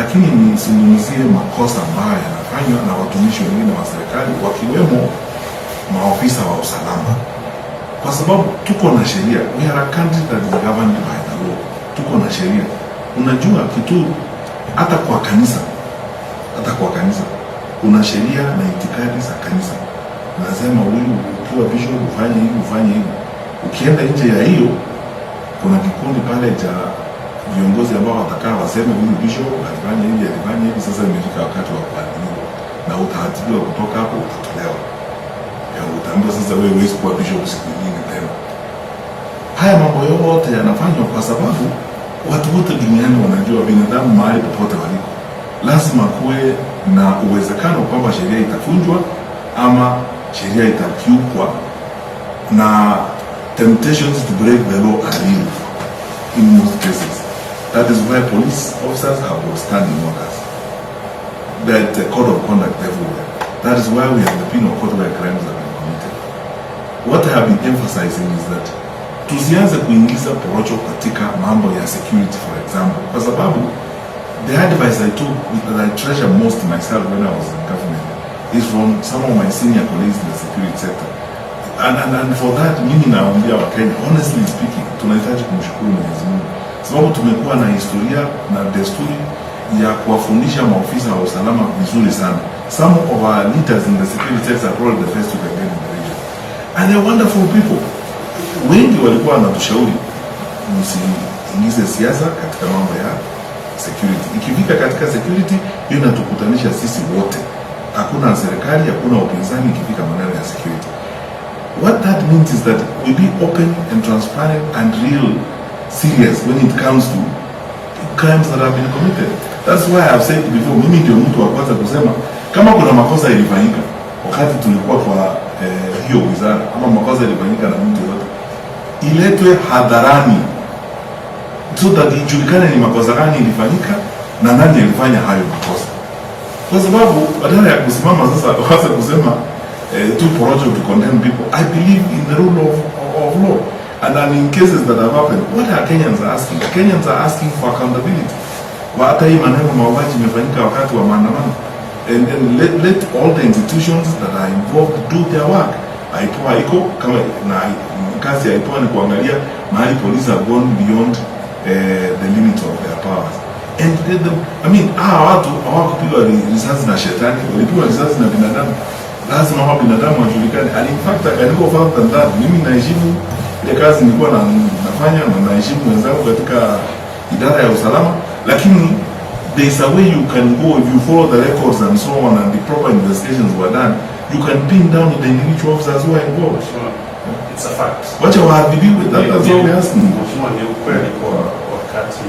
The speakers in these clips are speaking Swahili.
Lakini nizungumzie makosa ambayo yanafanywa na watumishi wengine wa serikali, wakiwemo maofisa wa usalama, kwa sababu tuko na sheria. We are a country that is governed by the law. Tuko na sheria. Unajua kitu, hata kwa kanisa kuna sheria na itikadi za kanisa. Nasema huyu ukiwa bishop ufanye hivi, ufanye hivi. Ukienda nje ya hiyo, kuna kikundi pale cha viongozi ambao watakaa waseme huyu bishop alifanya hivi, alifanya hivi, sasa imefika wakati wa kuadhibiwa, na utaadhibiwa kutoka hapo, utatolewa. Ya, utaambiwa sasa wewe huwezi kuwa bishop siku nyingine tena. Haya mambo yote yanafanywa kwa sababu watu wote duniani wanajua binadamu mahali popote waliko, lazima kuwe na uwezekano kwamba sheria itavunjwa ama sheria itakiukwa, na temptations to break the law are real in most cases. That is why police officers have got standing orders. That the code of conduct everywhere. That is why we have the penal code where crimes have been committed. What I have been emphasizing is that tusianze kuingiza porojo katika mambo ya security, for example, kwa sababu the advice I took that I treasure most myself when I was in government is from some of my senior colleagues in the security sector. And for that, mimi naambia Wakenya, honestly speaking, tunahitaji kumshukuru Mwenyezi Mungu sababu tumekuwa na historia na desturi ya kuwafundisha maofisa wa usalama vizuri sana. Some of our leaders in the security sector are probably the best you can get in the region. And they're wonderful people. Wengi walikuwa wanatushauri msiingize siasa katika mambo ya security. Ikifika katika security, hiyo inatukutanisha sisi wote. Hakuna serikali, hakuna upinzani ikifika maneno ya security. What that means is that we be open and transparent and real serious when it comes to crimes that have been committed. That's why I've said before, mimi ndio mtu wa kwanza kusema kama kuna makosa ilifanyika wakati tulikuwa kwa hiyo wizara ama makosa ilifanyika na mtu yoyote, iletwe hadharani so that ijulikane ni makosa gani ilifanyika na nani alifanya hayo makosa, kwa sababu badala ya kusimama sasa waanze kusema tu porojo to condemn people. I believe in the rule of law, and then in cases that have happened, what are Kenyans asking? Kenyans are asking for accountability. Kwa hata hii maneno mauaji imefanyika wakati wa maandamano, and let all the institutions that are involved do their work. IPOA iko kama na kazi ya IPOA ni kuangalia mahali police have gone beyond the limits of their powers and let them, I mean, hawa watu hawakupigwa risasi na shetani, walipigwa risasi na binadamu. Lazima hawa binadamu wajulikane. And in fact, I can go further than that. Mimi naheshimu ile kazi nilikuwa nafanya na naheshimu wenzangu katika idara ya usalama, lakini there is a way you can go if you follow the records and so on and the proper investigations were done, you can pin down the individual officers who are involved. Mheshimiwa, it's a fact. Wacha waadhibiwe. That's all we're asking. Mheshimiwa, ni ukweli kwa wakati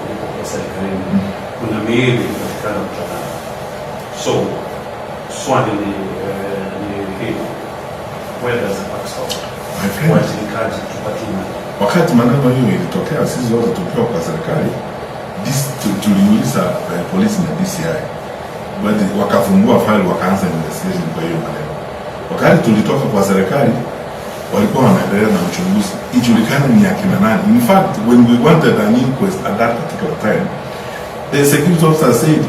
ulipokuwa serikalini kuna miili ilipatikana mtaani. So swali ni hili, where does the buck stop? My friend, Uwajibikaji tupatie nani? Wakati maneno hiyo ilitokea, sisi wote tukiwa kwa serikali, tuliuliza polisi na DCI, but wakafungua file, wakaanza investigation kwa hiyo maneno. Wakati tulitoka kwa serikali, walikuwa wanaendelea na uchunguzi ijulikane ni akina nani. In fact, when we wanted an inquest at that particular time, the security officer said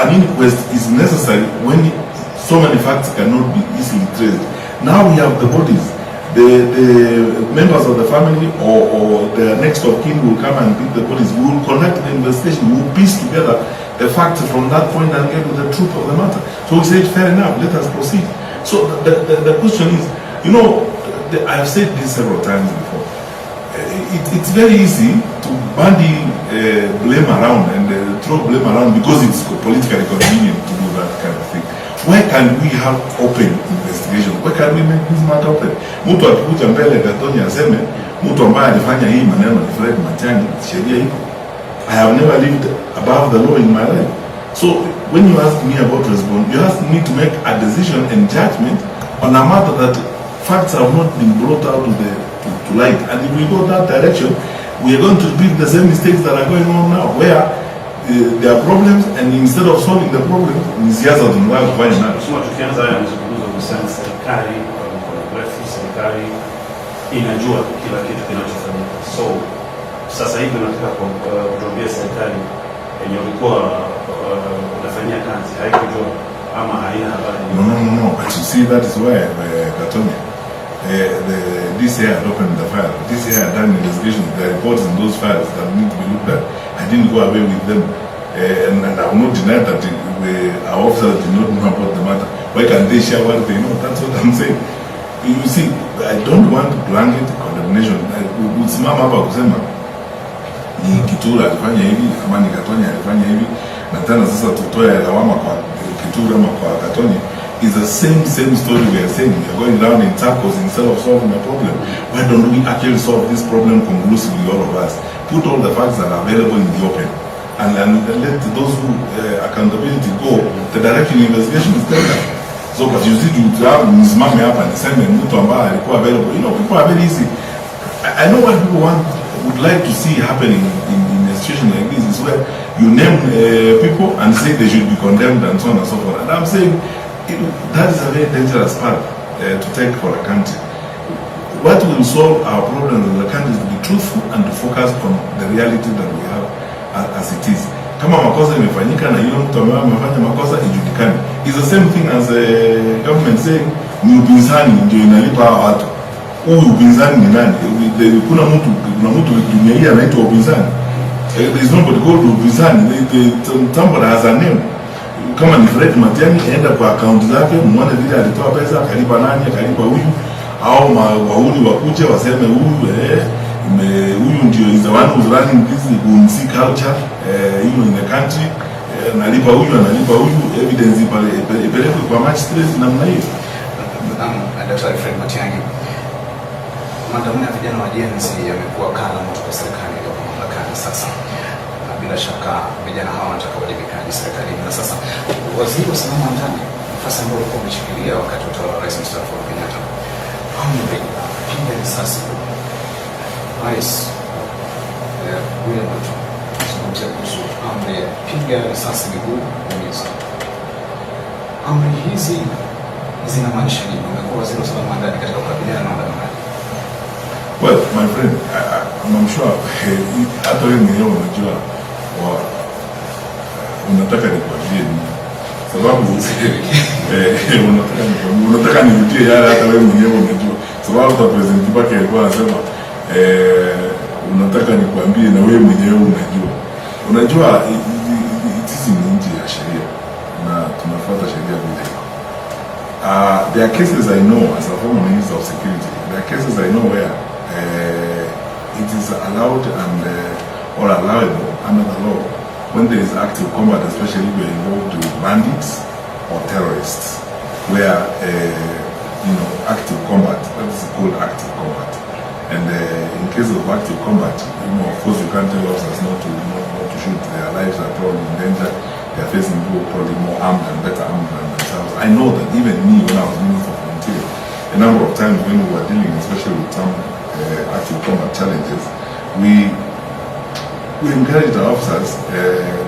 an inquest is necessary when so many facts cannot be easily traced. Now we have the bodies. The members of the family or the next of kin will come and pick the bodies. We will conduct the investigation. We will piece together the facts from that point and get to the truth of the matter. So we said, "Fair enough, let us proceed." So the question is, I've said this several times before. It's very easy to bandy blame around and throw blame around because it's politically convenient to do that kind of thing. Why can't we have open investigation? Why can't we make this matter open? Mtu akikuja mbele Gatonye aseme mtu ambaye alifanya hii maneno ni Fred Matiang'i, sheria iko. I have never lived above the law in my life. So when you ask me about respond, you ask me to make a decision and judgment on a matter that facts have not been brought out to light. And if we go that direction, we are going to repeat the same mistakes that are going on now, where there are problems and instead of solving the problems, ni siasa tunataka kufanya nayo. Mheshimiwa, tukianza haya mazungumzo kuhusiana na serikali kwa mkono mrefu, serikali inajua kila kitu kinachofanyika. So sasa hivi unataka kutuambia serikali yenye ulikuwa Watafanyia kazi haikujua ama haina habari. No. But you see, that is why, Katoni, the DCI had opened the file. DCI had done investigations. There are reports in those files that need to be looked at. I didn't go away with them. And I will not deny that our officers did not know about the matter. Why can't they share what they know? That's what I'm saying. You see, I don't want blanket condemnation. Kusimama hapa kusema ni Kitura alifanya hivi ama ni Gatonye alifanya hivi, na tena sasa tutoe lawama kwa Kitura ama kwa Gatonye, is the same story we are saying. We are going round in circles instead of solving the problem. Why don't we actually solve this problem conclusively, all of us? Put all the facts that are available in the open and let those who accountability go the direction investigation is taken. So, but you see, to have nisimame hapa niseme mtu ambaye alikuwa available. People are very easy. I know what people want, would like to see happening in a situation like this, is where you name people and say they should be condemned and so on and so forth. And I'm saying that is a very dangerous path to take for a country. What will solve our problems as a country is to be truthful and to focus on the reality that we have as it is. Kama makosa imefanyika na yule mtu ambaye amefanya makosa ijulikane. It's the same thing as a government saying ni upinzani ndio inalipa hawa watu. Huyu upinzani ni nani? Kuna mtu dunia hii anaitwa upinzani? There is nobody called upinzani. Somebody has a name. Kama ni Fred Matiang'i, enda kwa akaunti zake muone vile alitoa pesa, akalipa nani, akalipa huyu, au wahuni wakuje waseme huyu huyu ndio is the one who's running this goons culture in the country, analipa huyu, analipa huyu, evidence ipelekwe kwa magistrate namna hiyo. Naam, Daktari Fred Matiang'i, maandamano ya vijana wa Gen Z yamekuwa kaa la moto kwa serikali iliyoko mamlakani sasa, na bila shaka vijana hawa wanataka uwajibikaji serikalini. Na sasa waziri wa usalama wa ndani, nafasi ambayo ulikuwa umeshikilia wakati wa utawala wa Rais mstaafu Uhuru Kenyatta, amri piga risasi Rais William Ruto zungumzia kuhusu amri ya piga risasi miguu umiza. Amri hizi zinamaanisha nini? Umekuwa waziri wa usalama wa ndani katika kukabiliana na waandamanaji. Well, my friend, I'm sure hata wewe mwenyewe unajua unataka nikwambie nini, sababu unataka nikwambie, unataka nirudie yale hata wewe mwenyewe unajua, sababu hata President Kibaki alikuwa anasema unataka nikwambie na wewe mwenyewe unajua. Unajua sisi ni nchi ya sheria na tunafuata sheria vile iko. There are cases I know as a former minister of security. There are cases I know where it is allowed and or allowable under the law when there is active combat, especially if you are involved with bandits or terrorists, where active combat, that is called active combat. And in case of active combat, of course you can't tell officers not to shoot. Their lives are probably in danger. They are facing people probably more armed and better armed than themselves. I know that even me, when I was Minister of Interior, a number of times when we were dealing, especially with some active combat challenges, we encouraged our officers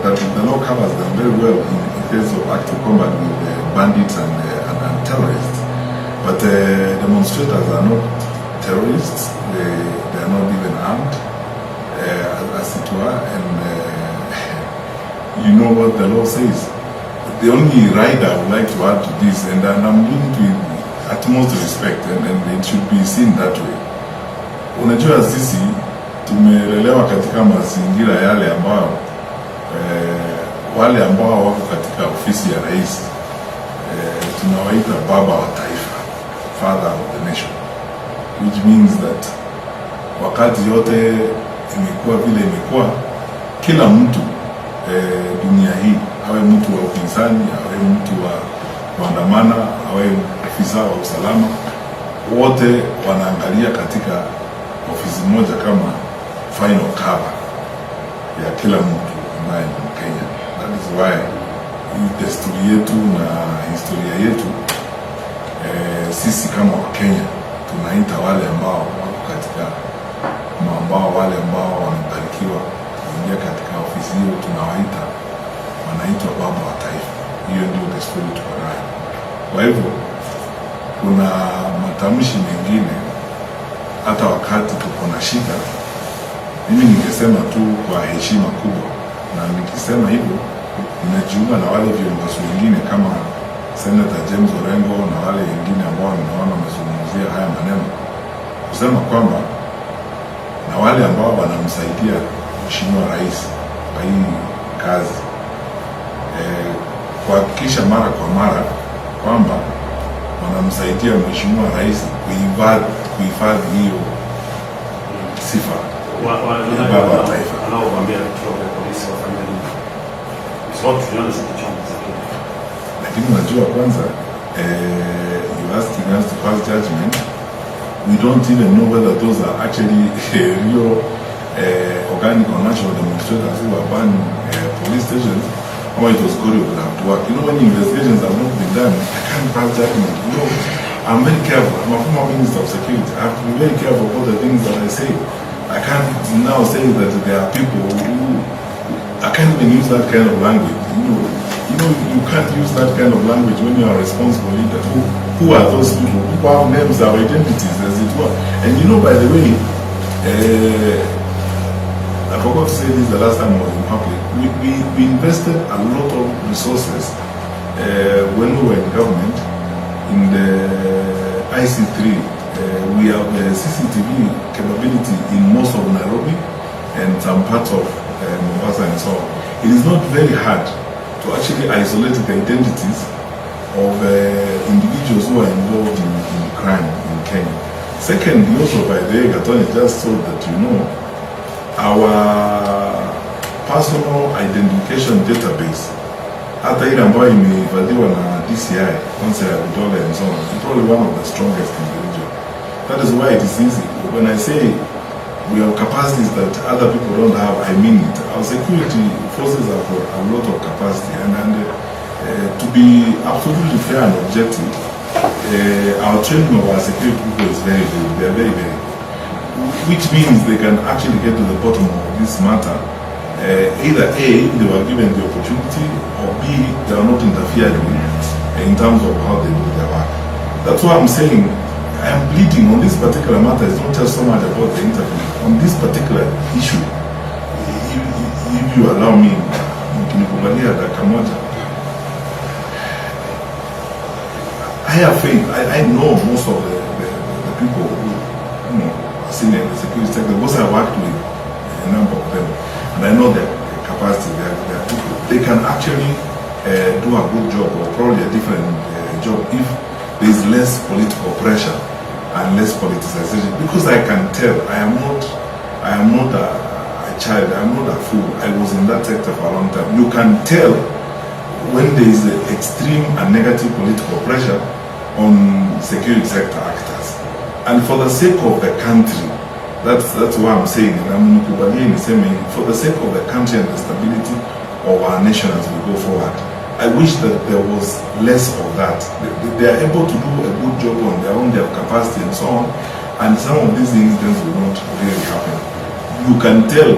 that the law covers them very well in case of active combat with bandits and terrorists. But demonstrators are not terrorists. They are not even armed, as it were, and you know what the law says. The only rider I would like to add to this, and I'm doing it with utmost respect, and it should be seen that way. Unajua sisi tumelelewa katika mazingira yale ambayo wale ambao wako katika ofisi ya rais tunawaita baba wa taifa, father of the nation, which means that wakati yote imekuwa vile imekuwa, kila mtu dunia hii, awe mtu wa upinzani, awe mtu wa kuandamana, awe afisa wa usalama, wote wanaangalia katika ofisi moja kama final cover ya kila mtu ambaye ni Mkenya. That is why hii desturi yetu na historia yetu sisi kama Wakenya tunaita wale ambao wako katika ambao wale ambao wamebarikiwa kuingia katika ofisi hiyo tunawaita, wanaitwa baba wa taifa. Hiyo ndio desturi tuko nayo. Kwa hivyo kuna matamshi mengine hata wakati tuko na shida, mimi ningesema tu kwa heshima kubwa, na nikisema hivyo Nimejiunga na wale viongozi wengine kama Senator James Orengo na wale wengine ambao nimeona wamezungumzia haya maneno, kusema kwamba na wale ambao wanamsaidia Mheshimiwa Rais kwa hii kazi, kuhakikisha mara kwa mara kwamba wanamsaidia Mheshimiwa Rais kuhifadhi hiyo sifa ya baba wa taifa. Wanaovamia vituo vya polisi wafanye nini? Kwa sababu tuliona zikichoma zingine. Lakini unajua kwanza, you asking us to pass judgment, we don't even know whether those are actually real organic or natural demonstrators who are burning police stations or it was choreographed work. When investigations have not been done, I can't pass judgment. I'm very careful. I'm a former minister of security. I have to be very careful about the things that I say. I can't now say that there are people who, I can't even use that kind of language. You can't use that kind of language when you are a responsible leader. Who are those people? People have names, have identities, as it were. And by the way, I forgot to say this the last time I was in public. We invested a lot of resources when we were in government in the IC3. We have a CCTV capability in most of Nairobi and some parts of Mombasa and so on. It is not very hard to actually isolate the identities of individuals who are involved in crime in Kenya. Secondly, also by the way, Gatonye, just so that you know, our personal identification database, hata ile ambayo imehifadhiwa na DCI, kwanza ya vidole and so on, is probably one of the strongest in the region. That is why it is easy. When I say we have capacities that other people don't have, I mean it. Our security forces have got a lot of capacity, and to be absolutely fair and objective, our training of our security people is very good. They are very, very good. Which means they can actually get to the bottom of this matter. Either A, they were given the opportunity, or B, they are not interfered with in terms of how they do their work. That's why I'm saying I am pleading on this particular matter. It's not just so much about the interview. On this particular issue, if you allow me, mkinikubalia dakika moja, I have faith. I know most of the people who are senior in the security sector because I worked with a number of them, and I know their capacity. Their people. They can actually do a good job, or probably a different job, if there is less political pressure and less politicization. Because I can tell, I am not a child. I am not a fool. I was in that sector for a long time. You can tell when there is extreme and negative political pressure on security sector actors. And for the sake of the country, that's what I'm saying, and mnikubalie niseme, for the sake of the country and the stability of our nation as we go forward, I wish that there was less of that. They are able to do a good job on their own, their capacity and so on, and some of these incidents will not really happen. You can tell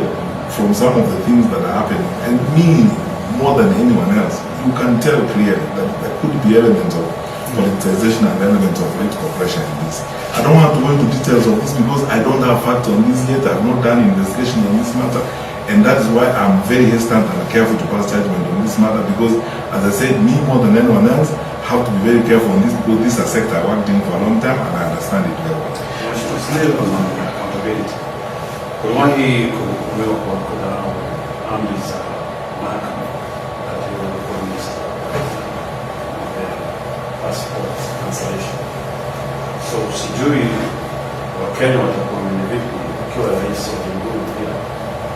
from some of the things that are happening, and me more than anyone else, you can tell clearly that there could be elements of politicization and elements of political pressure in this. I don't want to go into details of this because I don't have facts on this yet. I've not done investigation on this matter, and that is why I'm very hesitant and careful to pass judgment on this matter because, as I said, me more than anyone else have to be very careful on this because this is a sector I worked in for a long time and I understand it very well. Mheshimiwa, sasa kwa mambo ya accountability. Uliwahi kuhukumiwa kwa kudharau amri za mahakama wakati ulikuwa minister ya passport cancellation. So sijui Wakenya watakuamini vipi ukiwa rais wa jamhuri pia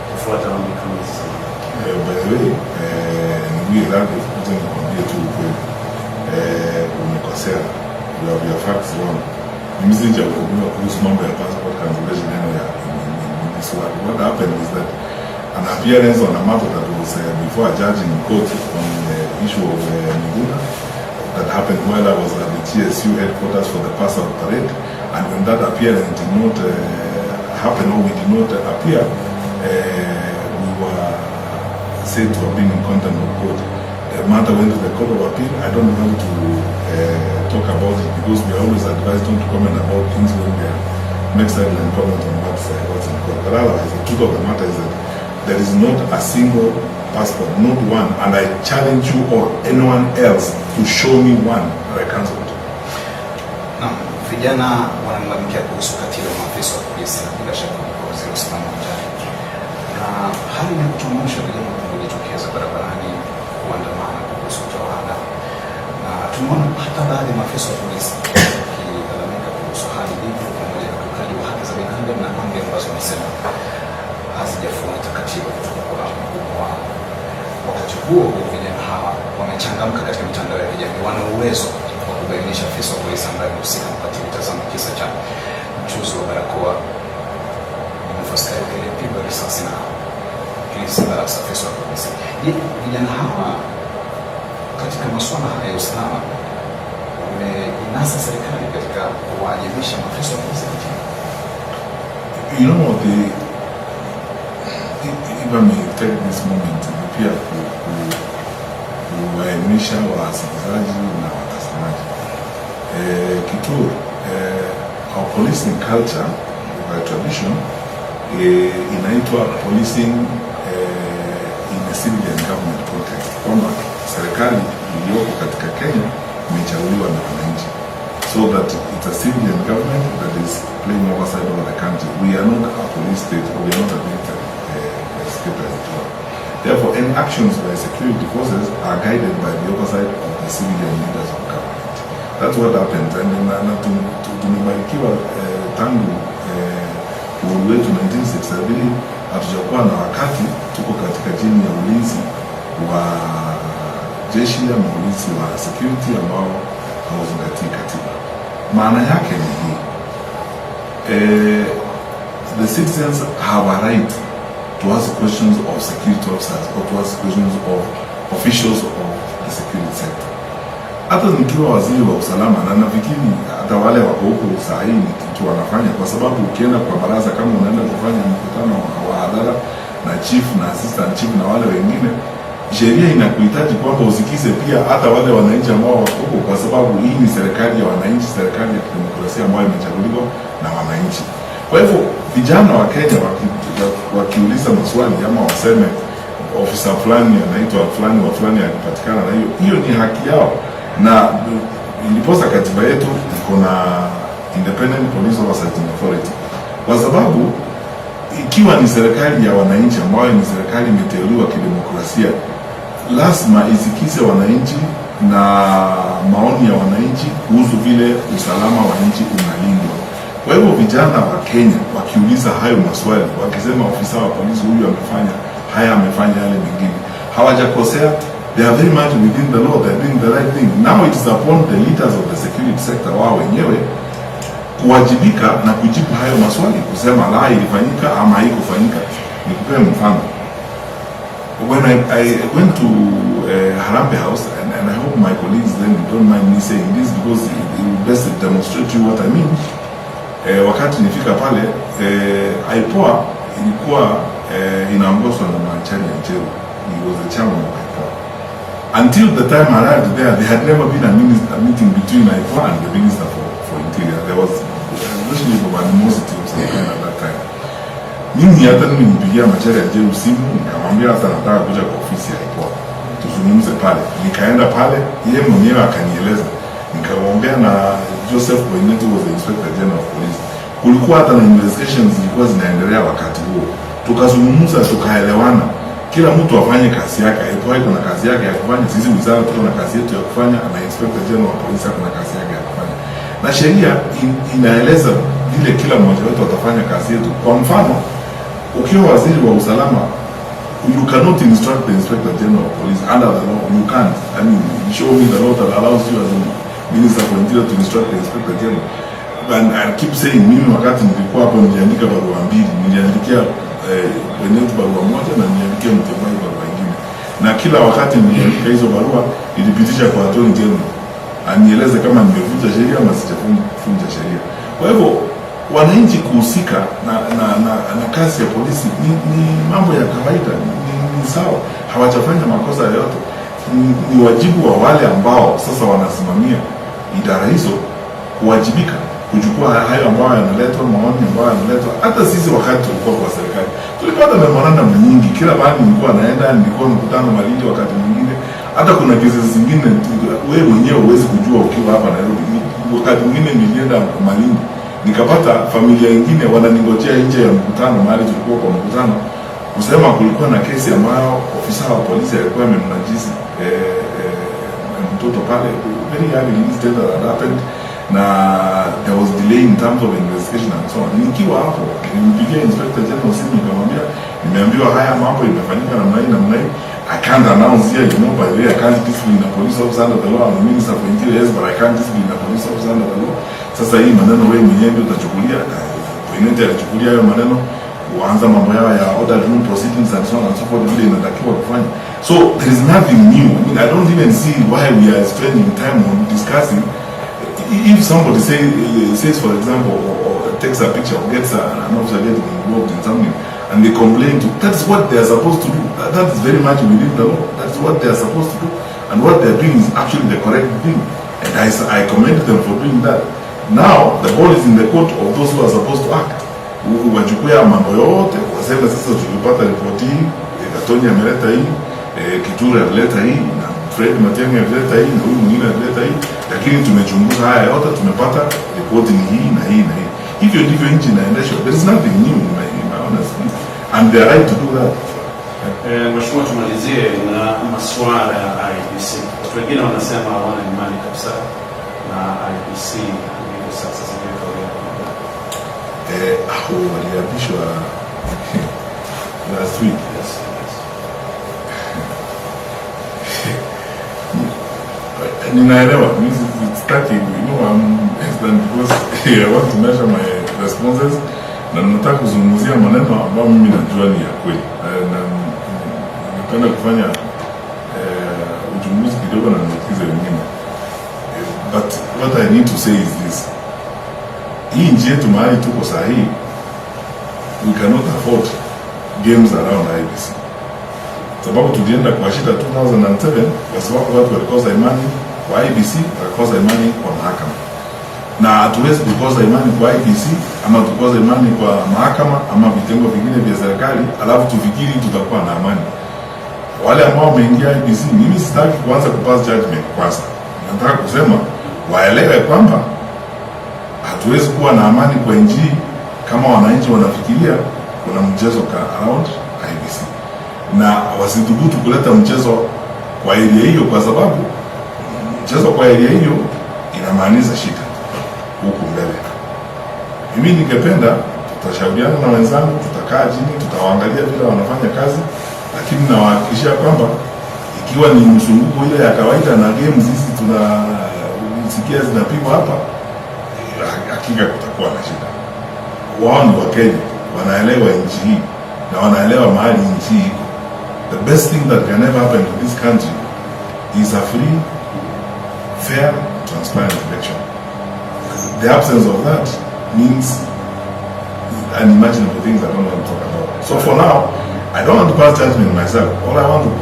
kufuata amri kama hizi za mahakama. By the way, niwie radhi, acha nikwambie tu ukweli. Umekosea. You have your facts wrong. Mimi sijahukumiwa kuhusu mambo ya passport cancellation anywhere in this world. What happened is that an appearance on a matter that was before a judge in court on the issue of Miguna that happened while I was at the GSU headquarters for the pass out parade, and when that appearance did not happen, or we did not appear, we were said to have been in contempt of court. The matter went to the Court of Appeal. I don't want to talk about it because we are always advised not to comment about things when they are make silent comment on what's in court. But otherwise, the truth of the matter is that there is not a single passport, not one. And I challenge you or anyone else to show me one that I cancelled. Naam, vijana wanalalamikia kuhusu ukatili wa maafisa wa polisi na bila shaka kwa waziri wa usalama wa ndani, na hali ni kutamausha vijana kujitokeza barabarani kuandamana kuhusu utawala, na tumeona hata baadhi ya maafisa wa polisi wakilalamika kuhusu hali ilivyo pamoja na ukiukaji wa haki za binadamu na amri ambazo wamesema hazijafuata katiba kutoka kwa mkubwa wao. Wakati huo huo, vijana hawa wamechangamka katika mitandao ya kijamii, wana uwezo wa kubainisha afisa wa polisi ambaye amehusika na ukatili. Tazama kisa cha mchuuzi wa barakoa Boniface Kariuki aliyepigwa risasi na afisa wa polisi. Je, vijana hawa katika masuala haya ya usalama wameinasa serikali katika kuwaajibisha maafisa wa polisi nchini? If I may take this moment pia kuwaelimisha wasikilizaji na watazamaji kituo our policing culture by tradition inaitwa policing in a civilian government context, kwamba serikali iliyoko katika Kenya imechaguliwa na wananchi, so that it's a civilian government that is playing oversight over the country. We are not a police state, or we are not a military state as it were. Therefore, any actions by security forces are guided by the oversight of the civilian leaders of government. That's what happens. And na tumebarikiwa tangu uhuru wetu 1963 hatujakuwa na wakati tuko katika chini ya ulinzi wa jeshi ama ulinzi wa security ambao hauzingatii katiba. Maana yake ni hii: the citizens have a right to ask questions of security officers or to ask questions of officials of the security sector. Hata nikiwa waziri wa usalama, na nafikiri hata wale wako huko saa hii ni kitu wanafanya, kwa sababu ukienda kwa baraza, kama unaenda kufanya mkutano wa hadhara na chief na assistant chief na wale wengine, sheria inakuhitaji kwamba usikize pia hata wale wananchi ambao wako huko, kwa sababu hii ni serikali ya wananchi, serikali ya kidemokrasia ambayo imechaguliwa na wananchi. Kwa hivyo vijana wa Kenya wakiuliza maswali ama waseme ofisa fulani anaitwa fulani wa fulani akipatikana na hiyo hiyo, ni haki yao, na ndiposa katiba yetu iko na Independent Police Oversight Authority, kwa sababu ikiwa ni serikali ya wananchi ambayo ni serikali imeteuliwa kidemokrasia, lazima isikize wananchi na maoni ya wananchi kuhusu vile usalama wa nchi unalindwa. Kwa hivyo vijana wa Kenya wakiuliza hayo maswali, wakisema ofisa wa polisi huyu amefanya haya, amefanya yale mengine, hawajakosea. They are very much within the law, they are doing the right thing. Now it is upon the leaders of the security sector wao wenyewe kuwajibika na kujibu hayo maswali, kusema la, ilifanyika ama haikufanyika. Nikupee mfano. When I went to Harambee House, and I hope my colleagues then don't mind me saying this because it will best demonstrate to you what I mean. Wakati nifika pale IPOA ilikuwa inaongozwa na Macharia Njeru. He was the chairman of IPOA. Until the time I arrived there, there had never been a meeting between IPOA and the Minister for Interior. There was a relationship of animosity of some kind at that time. Mimi hata mimi nipigia Macharia Njeru simu nikamwambia hata nataka kuja kwa ofisi ya IPOA tuzungumze pale. Nikaenda pale, yeye mwenyewe akanieleza, nikaongea na Joseph Boinnet, who was the Inspector General of Police. Kulikuwa hata na investigations zilikuwa zinaendelea wakati huo, tukazungumza, tukaelewana, kila mtu afanye kazi yake. IPOA iko na kazi yake ya kufanya, sisi wizara tuko na kazi yetu ya kufanya, na Inspector General wa Polisi ako na kazi yake ya kufanya, na sheria inaeleza vile kila mmoja wetu atafanya kazi yetu. Kwa mfano, ukiwa waziri wa usalama, you cannot instruct the Inspector General of Police under the law. You can't. I mean, show me the law that allows you as a Minister for Interior to instruct the Inspector General. And I keep saying, mimi wakati nilikuwa hapo niliandika barua mbili, niliandikia Boinnet barua moja na niliandikia Mutyambai barua ingine, na kila wakati niliandika hizo barua nilipitisha kwa Attorney General anieleze kama nimevunja sheria ama sijavunja sheria. Kwa hivyo wananchi kuhusika na kazi ya polisi ni mambo ya kawaida, ni sawa, hawajafanya makosa yoyote. Ni wajibu wa wale ambao sasa wanasimamia idara hizo kuwajibika. kuchukua hayo ambayo yanaletwa, maoni ambayo yanaletwa. Hata sisi wakati tulikuwa kwa serikali tulipata memorandum nyingi, kila mahali nilikuwa naenda, nilikuwa mkutano Malindi, wakati mwingine hata kuna kesi zingine wewe mwenyewe huwezi kujua ukiwa hapa Nairobi. Wakati mwingine nilienda Malindi nikapata familia ingine wananingojea nje ya mkutano, mahali tulikuwa kwa mkutano, kusema kulikuwa na kesi ambayo ofisa wa polisi alikuwa amemnajisi mtoto pale, very early incident that happened, na there was delay in terms of investigation and so on. Nikiwa hapo nilimpigia Inspector General simu nikamwambia, nimeambiwa haya mambo imefanyika namna hii namna hii. I can't announce here, by the way, I can't discipline a police officer under the law. I'm a minister for interior, yes, but I can't discipline a police officer under the law. Sasa hii maneno wewe mwenyewe ndio utachukulia. Koinange alichukulia hayo maneno kuanza mambo yao ya order room proceedings and so on and so forth, vile inatakiwa kufanya. So there is nothing new. I mean, I don't even see why we are spending time on discussing. If somebody says, for example, or takes a picture or gets an officer getting involved in something, and they complain to, that's what they are supposed to do. That is very much within the law. That's what they are supposed to do. And what they are doing is actually the correct thing. And I commend them for doing that. Now, the ball is in the court of those who are supposed to act. Wachukue haya mambo yote, waseme sasa tulipata ripoti hii, Gatonye ameleta hii, Kithure alileta hii, na Fred Matiang'i alileta hii, na huyu mwingine alileta hii, lakini tumechunguza haya yote, tumepata ripoti ni hii na hii na hii. Hivyo ndivyo nchi inaendeshwa. There is nothing new in my honest view. And they are right to do that. Mheshimiwa, tumalizie na masuala ya IEBC. Watu wengine wanasema hawana imani kabisa na IEBC ilivyo sasa, sijui kauli yako ni gani? Hao waliapishwa last week. Yes. Ninaelewa, mimi sitaki, I'm hesitant because I want to measure my responses na nataka kuzungumzia maneno ambayo mimi najua ni ya kweli. Na ningependa kufanya uchunguzi kidogo na niulize wengine. But what I need to say is this. Hii nchi yetu mahali tuko saa hii, we cannot afford games around IEBC. Sababu tulienda kwa shida 2007 kwa sababu watu walikosa imani kwa IEBC, wakakosa imani kwa mahakama. Na hatuwezi kukosa imani kwa IEBC ama tukosa imani kwa mahakama ama vitengo vingine vya serikali alafu tufikiri tutakuwa na amani. Wale ambao wameingia IEBC, mimi sitaki kuanza kupass judgment kwanza. Nataka kusema waelewe kwamba hatuwezi kuwa na amani kwa nchi hii kama wananchi wanafikiria kuna mchezo ka around IEBC, na wasithubutu kuleta mchezo kwa area hiyo, kwa sababu mchezo kwa area hiyo inamaanisha shida huku mbele. Mimi ningependa tutashauriana na wenzangu, tutakaa chini, tutawaangalia vile wanafanya kazi, lakini nawahakikishia kwamba ikiwa ni mzunguko ile ya kawaida na games hizi tunasikia zinapigwa hapa, hakika kutakuwa na shida. Wao ni Wakenya, wanaelewa nchi hii na wanaelewa mahali nchi hii iko. The best thing that can ever happen to this country is a free, fair, transparent election. The absence of that means unimaginable things I don't want to talk about. So for now, I don't want to pass judgment myself. All I want to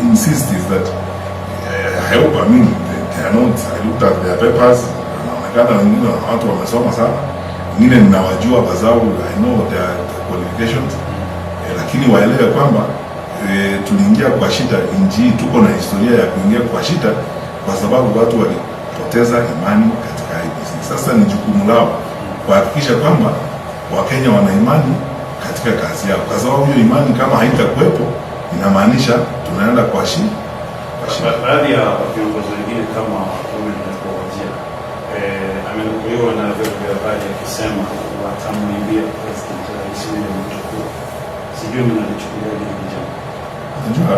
insist is that I hope, I mean, they are not, I looked at their papers, wanaonekana wengine watu wamesoma sana, wengine ninawajua kwa sababu I know their qualifications, lakini waelewe kwamba tuliingia kwa shida nchi hii, tuko na historia ya kuingia kwa shida kwa sababu watu walipoteza imani katika IEBC. Sasa ni jukumu lao kuhakikisha kwamba Wakenya wana imani katika kazi yao, kwa sababu hiyo imani kama haitakuwepo inamaanisha tunaenda kwa shida. Baadhi ya viongozi wengine kama Women Rep wa Wajir amenukuliwa na vyombo vya habari akisema watamwimbia President Rais William Ruto kura. Sijui mnalichukuliaje hili jambo? Najua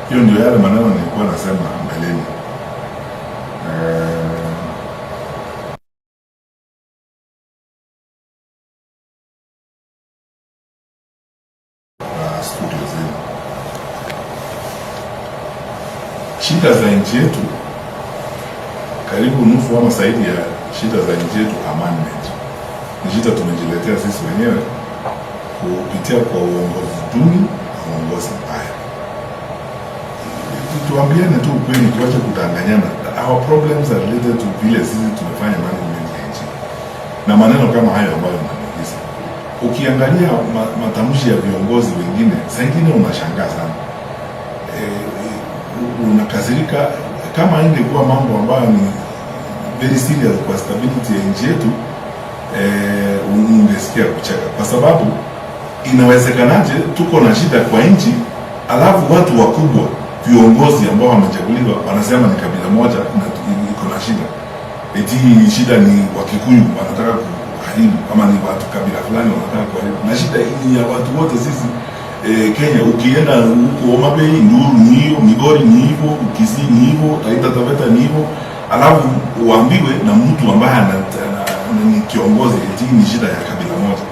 hiyo ndio yale maneno nilikuwa nasema mbeleni. Kwa studio zenu, shida za nchi yetu, karibu nusu ama zaidi ya shida za nchi yetu are man-made. Ni shida tumejiletea sisi wenyewe kupitia kwa uongozi duni na uongozi mbaya. Tuambiane tu ukweli, tuache kudanganyana. Our problems are related to vile sisi tumefanya management ya nchi. Na maneno kama hayo ambayo unaniuliza, ukiangalia matamshi ya viongozi wengine, saa ingine unashangaa sana, unakasirika. Kama ingekuwa mambo ambayo ni very serious kwa stability ya nchi yetu, ungesikia kucheka, kwa sababu inawezekanaje tuko na shida kwa nchi alafu watu wakubwa viongozi ambao wamechaguliwa wanasema ni kabila moja na iko na shida, eti shida ni Wakikuyu wanataka kuharibu ama ni watu kabila fulani wanataka kuharibu, na shida hii ni ya watu wote sisi Kenya. Ukienda huko Homa Bay, Nduru ni hiyo, Migori ni hivyo, Kisii ni hivyo, Taita Taveta ni hivyo, alafu uambiwe na mtu ambaye ni kiongozi eti ni shida ya kabila moja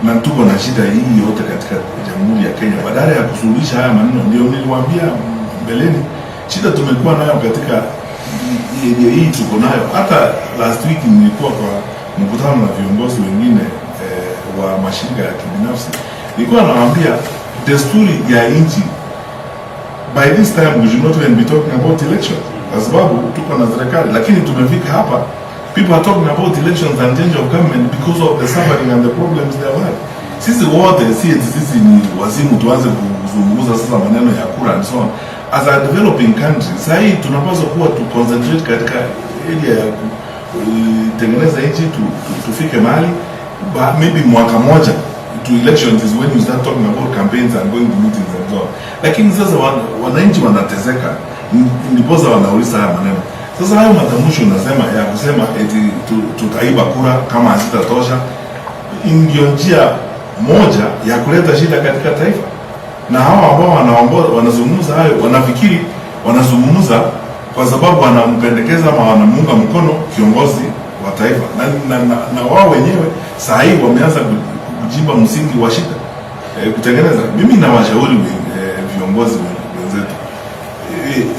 na tuko na shida hii yote katika Jamhuri ya Kenya. Badala ya kusuluhisha haya maneno, ndio niliwaambia mbeleni, shida tumekuwa nayo katika area hii tuko nayo. Hata last week nilikuwa kwa mkutano na viongozi wengine wa mashirika ya kibinafsi, nilikuwa nawaambia desturi ya nchi, by this time we should not even be talking about elections, kwa sababu tuko na serikali, lakini tumefika hapa, people are talking about elections and change of government because of the suffering and the problems they have had. Sisi wote si eti sisi ni wazimu tuanze kuzungumza sasa maneno ya kura and so on. As a developing country, sasa hii tunapaswa kuwa tu concentrate katika area ya kutengeneza nchi tufike mahali maybe mwaka moja to elections is when you start talking about campaigns and going to meetings and so on. Lakini sasa wananchi wanateseka, ndiposa wanauliza haya maneno. Sasa hayo matamshi unasema ya kusema eti tutaiba kura kama hazitatosha, ndio njia moja ya kuleta shida katika taifa. Na hawa ambao wanaongoza wanazungumza hayo, wanafikiri wanazungumza kwa sababu wanampendekeza ama wanamuunga mkono kiongozi wa taifa, na wao wenyewe saa hii wameanza kuchimba msingi wa shida kutengeneza. Mimi nawashauri viongozi wenzetu,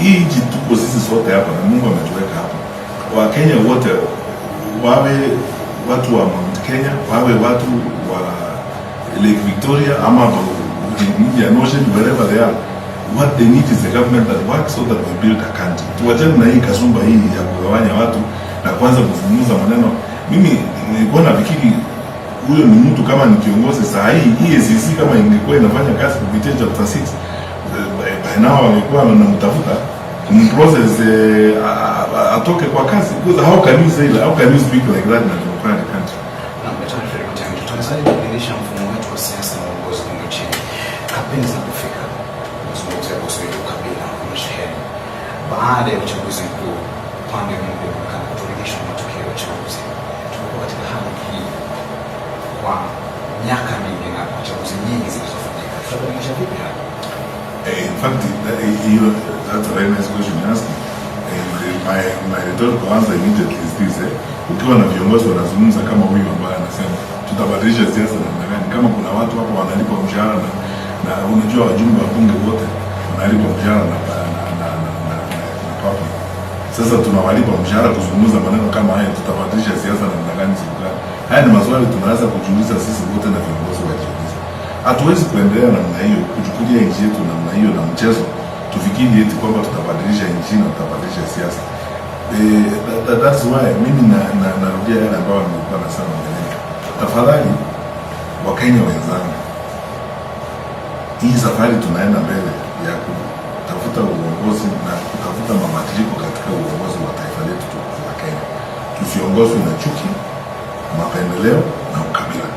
hii nchi tuko sisi sote hapa na Mungu ametuweka hapa. Wakenya wote, wawe watu wa Mount Kenya, wawe watu wa Lake Victoria ama Indian Ocean, wherever they are, what they need is a government that works so that we build a country. Tuwachane na hii kasumba hii ya kugawanya watu na kuanza kuzungumza maneno. Mimi nilikuwa nafikiri huyo ni mtu kama ni kiongozi saa hii EACC kama ingekuwa inafanya kazi kupitia chapter 6, by now wangekuwa wanamtafuta kumprocess atoke kwa kazi, because how can you say, how can you speak like that in a democratic country? Na Daktari Fred Matiang'i, tutawezaje kubadilisha mfumo wetu wa siasa na uongozi humu nchini? Kampeni zinapofika, unazungumzia kuhusu ile ukabila umesheheni. Baada ya uchaguzi mkuu, upande mmoja unaonekana kutoridhishwa na matokeo ya uchaguzi. Tumekuwa katika hali hii kwa miaka mingi na kwa chaguzi nyingi zilizofanyika. Tutabadilisha vipi hali? In fact, that's a very nice question you ask. And my rhetorical answer immediately is this: ukiwa na viongozi wanazungumza kama huyu ambaye anasema tutabadilisha siasa namna gani, kama kuna watu hapo wanalipwa mshahara na unajua wajumbe wa bunge wote wanalipwa mshahara na public. Sasa tunawalipa mshahara kuzungumza maneno kama haya, tutabadilisha siasa namna gani siku gani? Haya ni maswali tunaweza kujiuliza sisi wote na viongozi wajiulize. Hatuwezi kuendelea namna hiyo, kuchukulia nchi yetu namna hiyo na mchezo, tufikiri eti kwamba tutabadilisha nchi na tutabadilisha siasa. That's why mimi narudia yale ambayo nilikuwa nasema mbeleni. Tafadhali Wakenya wenzangu, hii safari tunaenda mbele ya kutafuta uongozi na kutafuta mabadiliko katika uongozi wa taifa letu tukufu la Kenya. Tusiongozwe na chuki, mapendeleo na ukabila.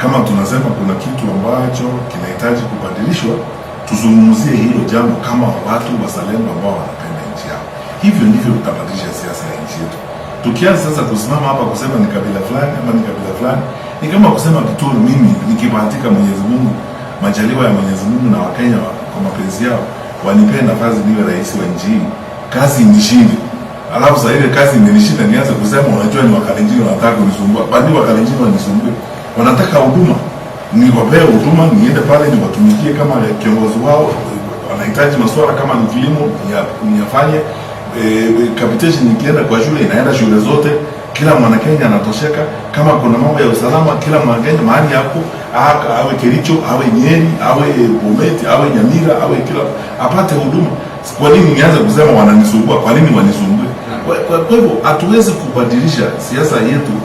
Kama tunasema kuna kitu ambacho kinahitaji kubadilishwa, tuzungumzie hilo jambo kama watu wazalendo ambao wanapenda nchi yao. Hivyo ndivyo tutabadilisha siasa ya nchi yetu. Tukianza sasa kusimama hapa kusema ni kabila fulani ama ni kabila fulani, ni kama kusema Kituru, mimi nikibahatika, Mwenyezi Mungu, majaliwa ya Mwenyezi Mungu na Wakenya kwa mapenzi yao wanipee nafasi niwe rais wa nchi hii, kazi nishinde. Alafu sasa ile kazi imenishinda nianze kusema unajua ni Wakalenjin wanataka kunisumbua. Bali Wakalenjin wanisumbue? Wanataka huduma. Niwapee huduma, niende pale niwatumikie kama kiongozi wao. Wanahitaji masuala kama ni kilimo niyafanye. Capitation ikienda kwa shule inaenda shule zote, kila mwanakenya anatosheka. Kama kuna mambo ya usalama, kila mwanakenya mahali hapo, awe Kericho, awe Nyeri, awe Bomet, awe Nyamira, awe kila apate huduma. Kwa nini nianze kusema wananisumbua? Kwa nini wanisumbue? Kwa hivyo hatuwezi kubadilisha siasa yetu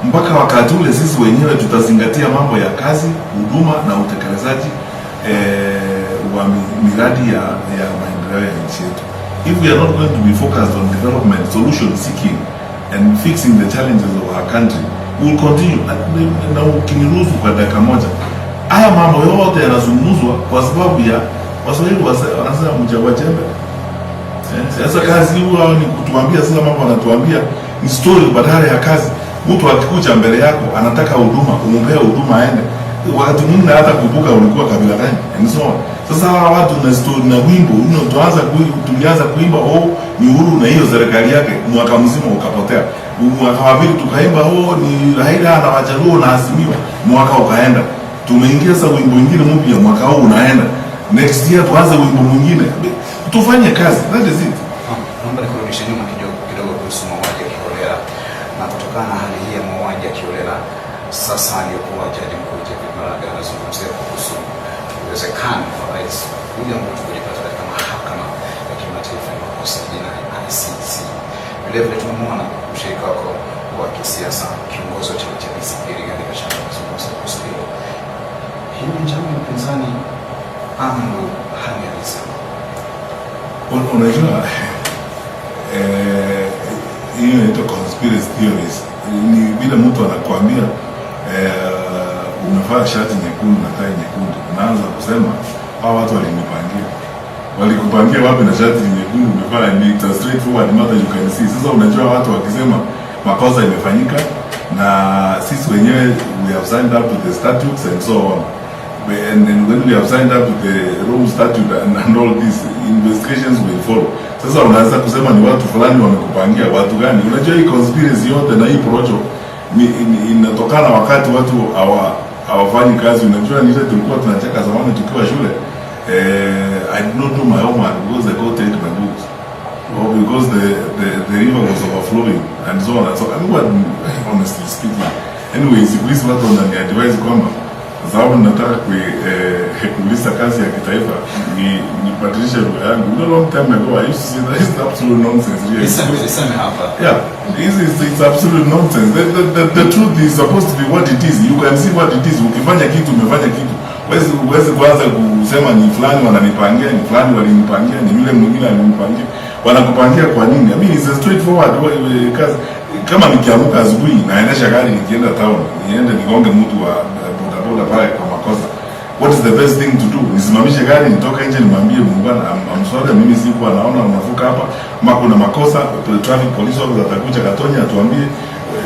Mpaka wakati ule sisi wenyewe tutazingatia mambo ya kazi, huduma na utekelezaji wa miradi ya maendeleo ya nchi yetu. If we are not going to be focused on development, solution seeking and fixing the challenges of our country, we will continue. Na ukiniruhusu kwa dakika moja, haya mambo yote yanazungumzwa kwa sababu ya Waswahili wanasema mchagua jembe. Sasa kazi huwa ni kutuambia, sasa mambo anatuambia ni story badala ya kazi. Mtu akikuja mbele yako anataka huduma, umpee huduma aende. Wakati mwingine hata kumbuka ulikuwa kabila gani and so on. Sasa hawa watu na story na wimbo tulianza kuimba, "Oh, ni Uhuru na hiyo serikali yake," mwaka mzima ukapotea. Mwaka wa pili tukaimba, "Oh, ni Raila na Wajaluo na Azimio," mwaka ukaenda. Tumeingia sasa wimbo mwingine mpya, mwaka huu unaenda. Next year tuanze wimbo mwingine. Tufanye kazi, that is it. Naomba nikurudishe nyuma kidogo kidogo kuhusu mauaji ya kiholela. Na kutokana na hali hii ya mauaji ya kiholela, sasa aliyekuwa Jaji Mkuu David Maraga anazungumzia kuhusu uwezekano wa Rais William Ruto kujipata katika Mahakama ya Kimataifa ya Makosa ya Jinai, ICC. Vile vile tumemwona mshirika wako wa kisiasa, kiongozi wa chama cha DCP Rigathi Gachagua akizungumza kuhusu hilo. Hii ni njama ya upinzani ama ndo hali halisi? Unajua, hiyo inaitwa conspiracy theories. Ni vile mtu anakuambia umevaa shati nyekundu na tai nyekundu, unaanza kusema hawa watu walinipangia. Walikupangia wapi na shati nyekundu umevaa? Ni it's a straightforward matter you can see. Sasa unajua watu wakisema makosa imefanyika na sisi wenyewe we have signed up to the statutes and so on. And when we have signed up to the Rome Statute and all these investigations will follow. Sasa unaweza kusema ni watu fulani wamekupangia, watu gani? Unajua hii conspiracy yote na hii porojo ni inatokana wakati watu hawafanyi kazi. Unajua ni ile tulikuwa tunacheka zamani tukiwa shule. I did not do my homework because I got take my books or because the river was overflowing and so on and so on. I mean, what, honestly speaking. Anyway, siku hizi watu wananiadvise kwamba kwa sababu nataka kuuliza kazi ya kitaifa nibadilishe lugha yangu. You know, long time ago I used to say that is absolute nonsense. Really. Iseme hapa. Yeah, it's absolute nonsense. The truth is supposed to be what it is. You can see what it is. Ukifanya kitu, umefanya kitu. Huwezi kuanza kusema ni fulani wananipangia, ni fulani walinipangia, ni yule mwingine alinipangia. Wanakupangia kwa nini? I mean, it's a straightforward kazi. Kama nikiamka asubuhi naendesha gari nikienda town, niende nigonge mtu wa boda boda pale kwa makosa. What is the best thing to do? Nisimamishe gari nitoke nje nimwambie muungwana, I'm sorry, mimi sikuwa naona unavuka hapa, ama kuna makosa, traffic police officer atakuja Gatonye atuambie,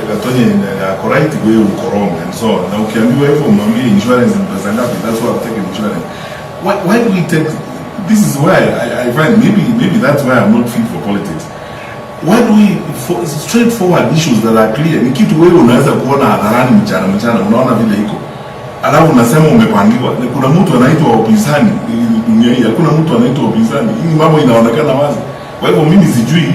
Gatonye ako right, wewe uko wrong and so on. Na ukiambiwa hivyo umwambie insurance ni pesa ngapi? That's why I'm taking insurance. Why do we take this is why I find maybe that's why I'm not fit for politics. Why do we for straightforward issues that are clear? Ni kitu wewe unaweza kuona hadharani mchana mchana, unaona vile iko, alafu unasema umepangiwa. Kuna mtu anaitwa upinzani dunia hii? Hakuna mtu anaitwa upinzani. Hii mambo inaonekana wazi. Kwa hivyo mimi sijui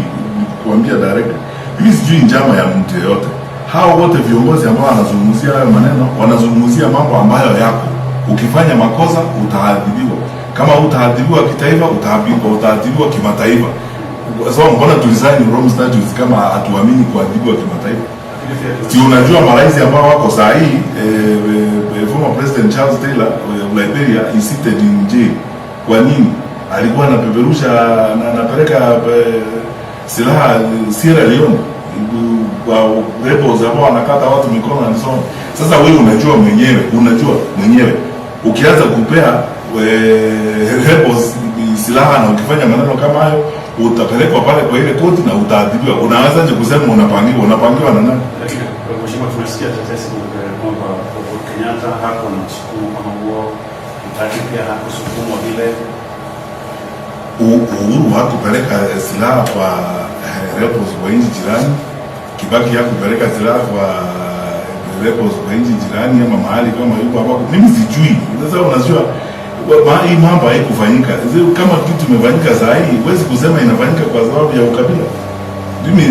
kuambia direct, mimi sijui njama ya mtu yeyote. Hao wote viongozi ambao wanazungumzia hayo maneno wanazungumzia mambo ambayo yako. Ukifanya makosa utaadhibiwa. Kama utaadhibiwa kitaifa, utaadhibiwa kimataifa. So mbona tulisaini Rome Statutes kama hatuamini kuadhibiwa kimataifa? Lakini pia Si unajua marais ambao wako saa hii, former President Charles Taylor of Liberia is seated in jail. Kwa nini? Alikuwa anapeperusha na anapeleka silaha Sierra Leone kwa rebels ambao wanakata watu mikono and so on. Sasa wewe unajua mwenyewe ukianza kupea rebels silaha na ukifanya maneno kama hayo utapelekwa pale kwa ile koti na utaadhibiwa. Unawezaje kusema unapangiwa? Unapangiwa na nani? Lakini mheshimiwa, tumesikia tetesi kwamba Uhuru Kenyatta hakuwa na msukumo kama huo, Kibaki pia hakusukumwa vile. Uhuru hakupeleka silaha kwa rebels wa nchi jirani. Kibaki hakupeleka silaha kwa rebels wa nchi jirani ama mahali kama yuko hapo. Mimi sijui. Sasa unajua hii mambo haikufanyika. Kama kitu imefanyika saa hii, huwezi kusema inafanyika kwa sababu ya ukabila. Mimi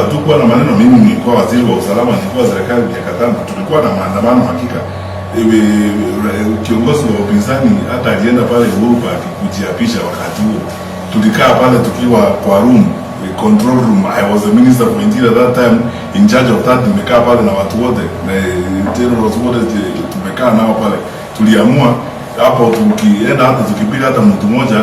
hatukuwa na maneno. Mimi nilikuwa waziri wa usalama, nilikuwa serikali miaka 5, tulikuwa na maandamano hakika. Kiongozi wa upinzani hata alienda pale Uhuru Park kujiapisha wakati huo, tulikaa pale tukiwa kwa room. control room. I was the minister for interior that time, in charge of that. Nimekaa pale na watu wote na generals wote tumekaa nao pale, tuliamua hapo tukienda hata tukipiga hata mtu mmoja,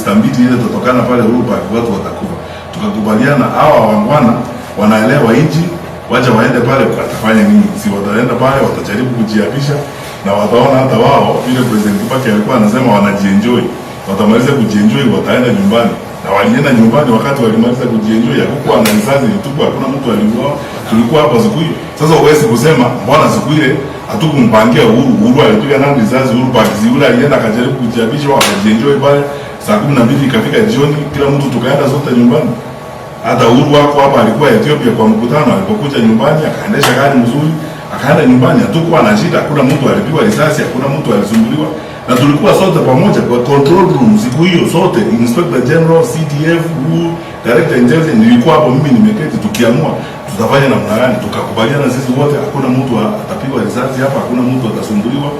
stampede ile tutokana pale Uhuru Park, watu watakufa. Tukakubaliana hawa wangwana wanaelewa nchi, wacha waende pale, watafanya nini? Si wataenda pale, watajaribu kujiapisha na wataona hata wao vile President Kibaki alikuwa anasema wanajienjoy, watamaliza kujienjoy, wataenda nyumbani. Na walienda nyumbani wakati walimaliza kujienjoy, hakukuwa na risasi ilitupwa, hakuna mtu aliuawa. Tulikuwa hapa siku hiyo. Sasa huwezi kusema mbona siku ile hatukumpangia Uhuru. Uhuru alipiga nani risasi Uhuru Park? Si yule alienda akajaribu kujiapisha, wakajienjoy pale. Saa 12 ikafika jioni, kila mtu tukaenda sote nyumbani. Hata Uhuru wako hapa alikuwa Ethiopia kwa mkutano, alipokuja nyumbani akaendesha gari mzuri, akaenda nyumbani, hatukuwa na shida, hakuna mtu alipigwa risasi, hakuna mtu alisumbuliwa, na tulikuwa sote pamoja kwa control room siku hiyo sote, Inspector General, CDF, WHO, Director Intelligence, nilikuwa hapo mimi nimeketi, tukiamua tutafanya namna gani, tukakubaliana sisi wote, hakuna mtu atapigwa risasi hapa, hakuna mtu atasumbuliwa,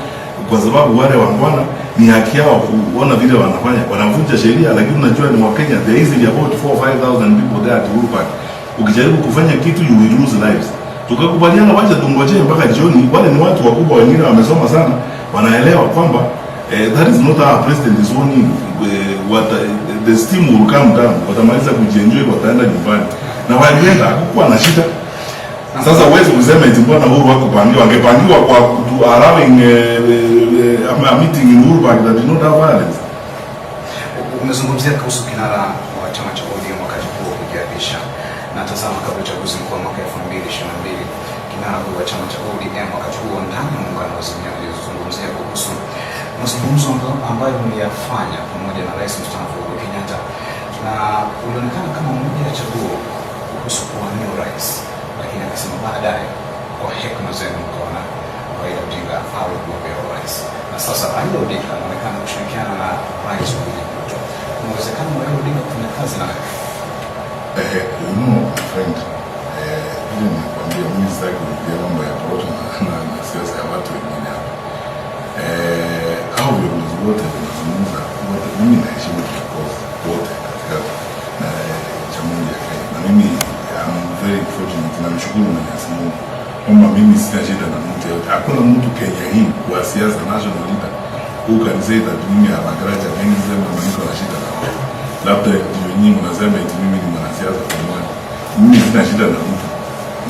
kwa sababu wale wangwana ni haki yao kuona vile wanafanya, wanavunja sheria, lakini unajua ni Wakenya, there is about 4 or 5000 people there at Uhuru Park. Ukijaribu kufanya kitu you will lose lives. Tukakubaliana wacha tungojee mpaka jioni. Wale ni watu wakubwa, wengine wamesoma sana, wanaelewa kwamba that is not our president is warning, what the steam will come down, watamaliza kujienjoy, wataenda nyumbani, na walienda, hakukuwa na shida. Sasa huwezi kusema eti mbona Uhuru hakupangiwa. Angepangiwa kwa allowing a meeting in Uhuru Park that did not have violence. Umezungumzia kuhusu kinara wa chama cha ODM wakati huo kujiapisha, na tazama, kabla uchaguzi mkuu wa mwaka 2022 kinara huyu wa chama cha ODM wakati huo ndani ya muungano wa Azimio alizungumzia kuhusu mazungumzo ambayo mliyafanya pamoja na rais mstaafu Uhuru Kenyatta, na ulionekana kama moja ya chaguo kuhusu kuwania urais, lakini akasema baadaye kwa hekima zenu mkaona Raila Odinga awe mgombea wa urais, na sasa Raila Odinga anaonekana kushirikiana na Rais William Ruto. Kuna uwezekano wa Raila Odinga kufanya kazi na wewe? My friend, vile nilikwambia mimi sitaki kuingia mambo ya poroto na siasa ya watu wengine hapa. Hao viongozi wote tunazungumza wote, mimi naheshimu viongozi wote katika na Jamhuri ya Kenya, na mimi I'm very fortunate, namshukuru Mwenyezi Mungu kwamba mimi sina shida na mtu yote. Hakuna mtu Kenya hii wa siasa, national leader, who can say that mimi have a grudge against them ama niko na shida na wao. Labda ndio nyinyi mnasema eti mimi ni mwanasiasa kwa mwana. Mimi sina shida na mtu.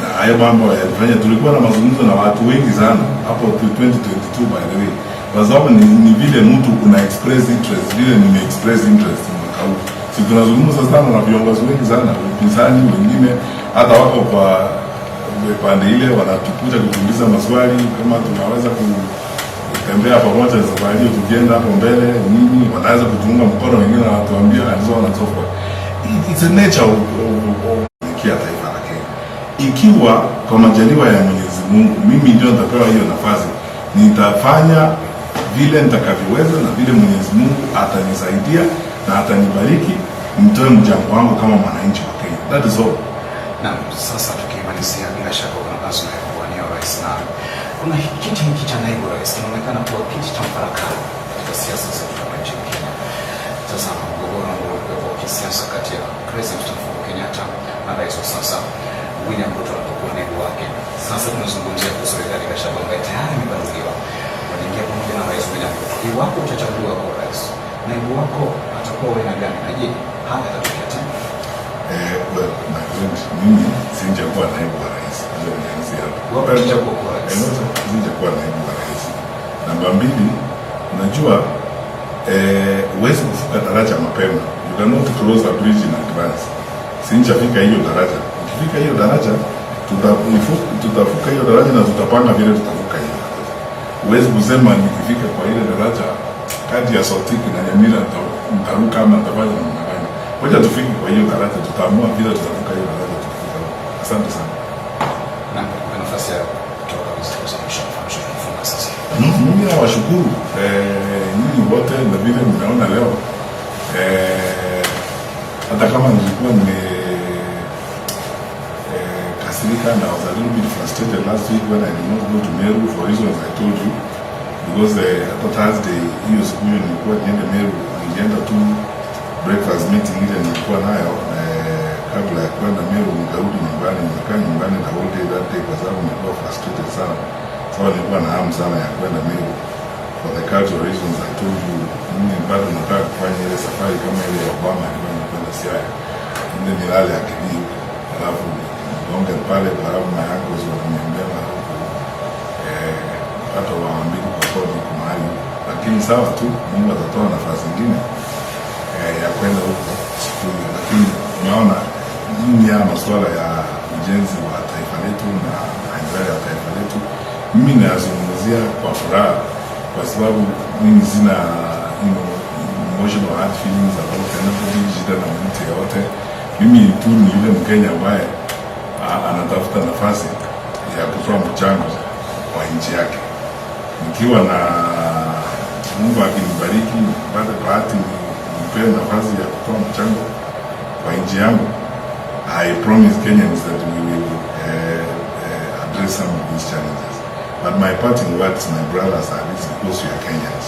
Na hayo mambo yalifanya, tulikuwa na mazungumzo na watu wengi sana hapo 2022, by the way, kwa sababu ni vile mtu una express interest, vile nime express interest mwaka huu. Si tunazungumza sana na viongozi wengi sana, upinzani, wengine hata wako kwa pande ile wanatukuja kutuuliza maswali kama tunaweza kutembea pamoja safari hiyo, tukienda hapo mbele nini, wanaweza kutuunga mkono, wengine wanatuambia and so on and so forth. It's a nature of kia taifa la Kenya. Ikiwa kwa majaliwa ya Mwenyezi Mungu mimi ndio nitapewa hiyo nafasi, nitafanya vile nitakavyoweza na vile Mwenyezi Mungu atanisaidia na atanibariki, nitoe mchango wangu kama mwananchi wa Kenya. That is all. Na sasa tukimalizia, bila shaka kuna azma ya kuwania urais na kuna kiti hiki cha naibu rais kinaonekana kuwa kiti cha mfarakano katika siasa zetu hapa nchini Kenya. Tazama mgogoro ambao ulikuwepo wa kisiasa kati ya President mstaafu Uhuru Kenyatta na rais wa sasa William Ruto alipokuwa naibu wake. Sasa tunazungumzia kuhusu Rigathi Gachagua ambaye tayari amebanduliwa, waliingia pamoja na Rais William Ruto. Iwapo utachaguliwa kuwa rais, naibu wako atakuwa wa aina gani? Na je, haya yatatokea tena? Well, my friend, mimi sijakuwa naibu wa rais. Acha nianzie hapo. Iwapo utachaguliwa kuwa rais. Sijakuwa naibu wa rais. Namba mbili, unajua huwezi kuvuka daraja mapema. You cannot cross a bridge in advance. Sijafika hiyo daraja. Ukifika hiyo daraja, tutavuka hiyo daraja na tutapanga vile tutavuka hiyo daraja. Huwezi kusema nikifika kwa ile daraja kati ya Sotik na Nyamira nitaruka ama nitafanya namna gani. Ngoja tufike kwa hiyo daraja, tutaamua vile tutavuka hiyo daraja tukifika huko. Asante sana. Na kwa nafasi ya kutoa kabisa za mwisho, mwisho tunafunga sasa. Mimi nawashukuru nyinyi wote na vile mmeona leo, hata kama nilikuwa nime kasirika and I was a little bit frustrated last week when I did not go to Meru for reasons I told you, because hata Thursday hiyo siku hiyo nilikuwa niende Meru, nilienda tu breakfast meeting ile nilikuwa nayo. kabla ya kwenda Meru, nikarudi nyumbani, nikakaa nyumbani the whole day that day kwa sababu nilikuwa frustrated sana. Sababu nilikuwa na hamu sana ya kwenda Meru for the cultural reasons I told you. Mimi bado nataka kufanya ile safari kama ile ya Obama alikuwa anakwenda Siaya, niende nilale Akili huko, alafu nigonge pale, alafu my uncles wananiambia huko hata waambili kwa kodi huko mahali huko, lakini sawa tu, Mungu atatoa nafasi nyingine ya kwenda huko siku hiyo. Lakini unaona, mimi haya masuala ya ujenzi wa taifa letu na maendeleo ya taifa letu, mimi nayazungumzia kwa furaha, kwa sababu mimi sina emotional hard feelings about anybody, shida na mtu yeyote. Mimi tu ni yule Mkenya ambaye anatafuta nafasi ya kutoa mchango kwa nchi yake. Nikiwa na Mungu akinibariki, nipate bahati nipewe nafasi ya kutoa mchango kwa nchi yangu, I promise Kenyans that we will address some of these challenges. But my parting words, my brothers, are this: because we are Kenyans.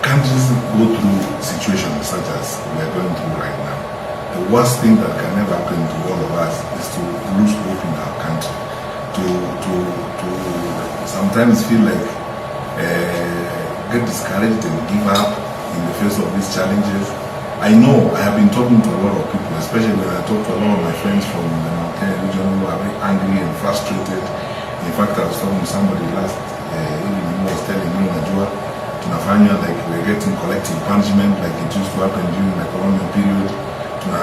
Countries go through situations such as we are going through right now. The worst thing that can ever happen to all of us is to lose hope in our country, to sometimes feel like get discouraged and give up in the face of these challenges. I know I have been talking to a lot of people, especially when I talk to a lot of my friends from the Mount Kenya region who are very angry and frustrated. In fact, I was talking to somebody last evening who was telling me, unajua, tunafanya like we're getting collective punishment like it used to happen during the colonial period. Tuna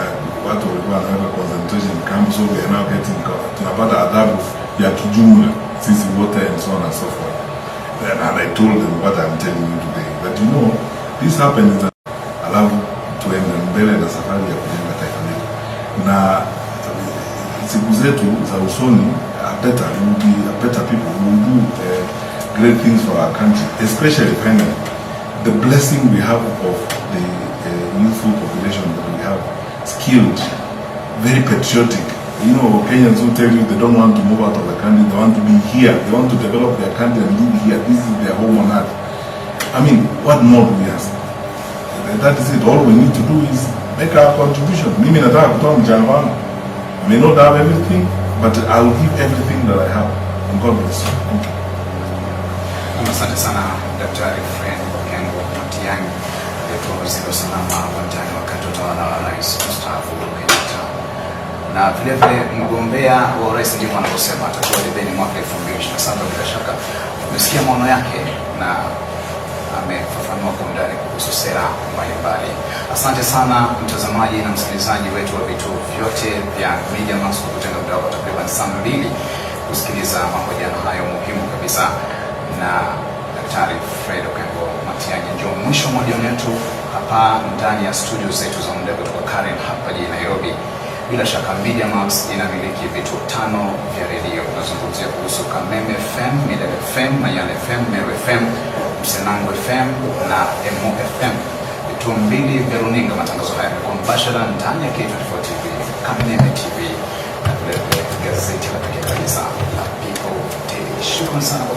watu walikuwa wanaweka concentration camp, so we are now getting tunapata adhabu ya kijumla sisi wote and so on and so forth. And I told them what I'm telling you today, that this happens, alafu tuende mbele na safari ya kujenga taifa letu, na siku zetu za usoni are better, we will be a better people, we will do great things for our country, especially finally the blessing we have of the youthful population that we have, skilled, very patriotic. Kenyans who tell you they don't want to move out of the country, they want to be here, they want to develop their country and live here. This is their home on earth. I mean, what more do we ask? That is it. All we need to do is make our contribution. Mimi nataka kutoa mchango wangu. I may not have everything, but I will give everything that I have. And God bless you. Thank you. Asante sana Daktari Fred Okengo Matiang'i, aliyekuwa waziri wa usalama wa ndani wakati wa utawala wa Rais mstaafu Uhuru Kenyatta, na vile vile mgombea wa urais, ndivyo anavyosema, atakuwa debeni mwaka 2027. Bila shaka umesikia maono yake na amefafanua kwa undani kuhusu sera mbalimbali. Asante sana mtazamaji na msikilizaji wetu wa vituo vyote vya Media Max kwa kutenga muda wako takriban saa 2 kusikiliza mahojiano hayo muhimu kabisa na Daktari Fred Okengo Matiang'i. Ndio mwisho wa mahojiano yetu hapa ndani ya studio zetu za muda kutoka Karen hapa jijini Nairobi. Bila shaka Media Max inamiliki vituo tano vya redio. Tunazungumzia kuhusu Kameme FM, Milele FM, Mayian FM, Meru FM, Msenango FM na Emo FM. Vituo mbili vya runinga. Matangazo haya yamekuwa mbashara ndani ya K24 TV, Kameme TV na vile vile gazeti la pekee kabisa la People Daily. Shukran sana kwa